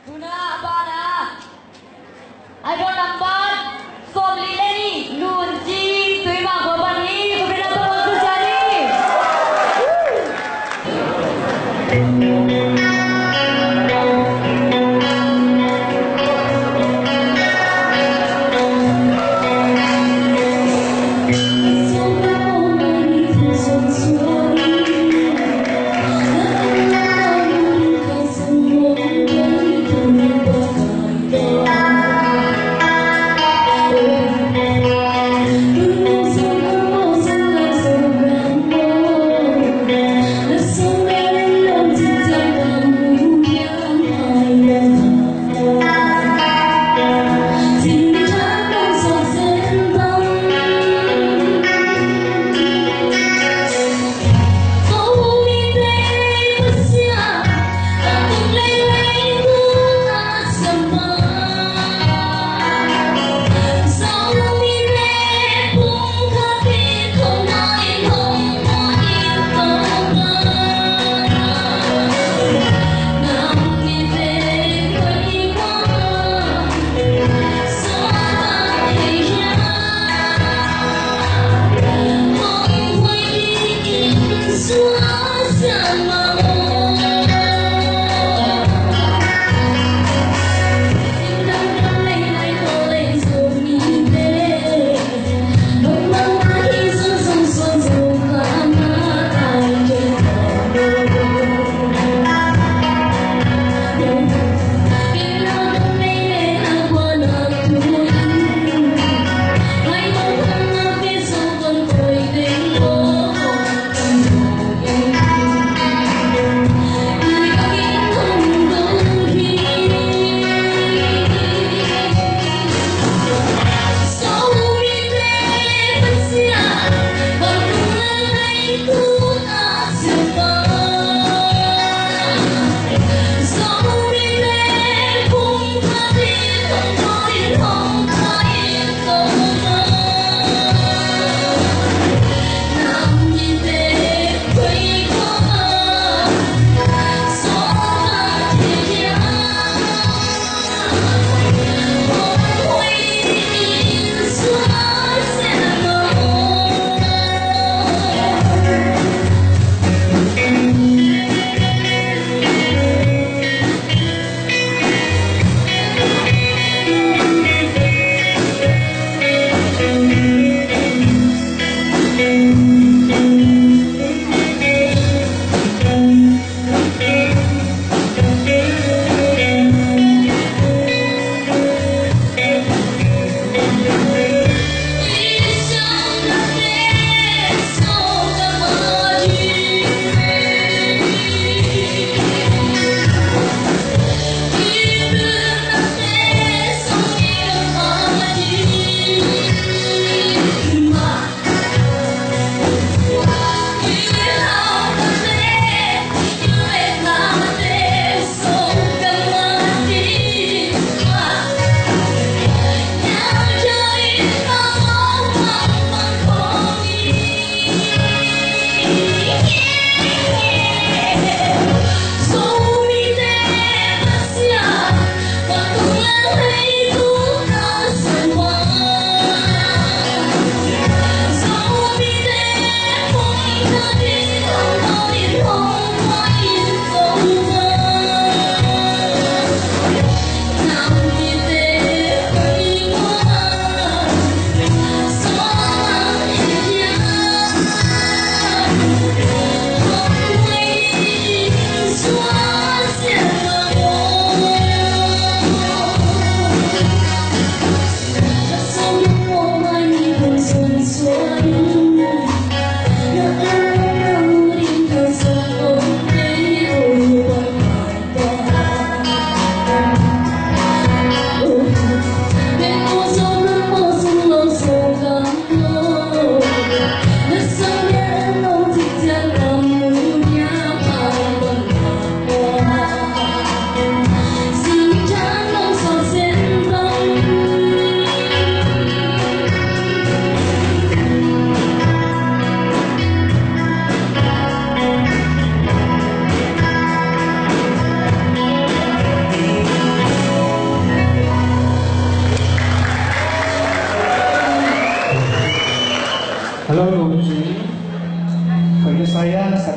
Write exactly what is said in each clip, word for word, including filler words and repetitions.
Tuna a pana, idol number sawmli le nih, Nun Cing, Tuivang khua pan hi, khua pi lam tawh kong tun ciat ni.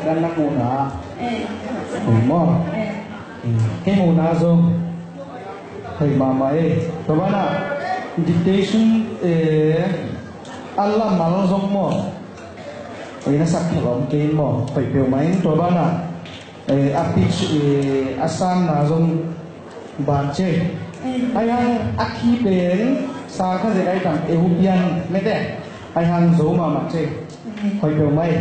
Kan na muhna hoih maw? Kei muhna zong hoih mahmah ei. Tua banah dictation a lamal zong maw, ei na sak khelh om kei in maw, hoih peuhmah in. Tua banah a pitch a sanna zong ban cei. Ai hang a khi pen sa kha zek ai tam eu pian mete. Ai hang zo mahmah cei. Hoih peuhmah ei.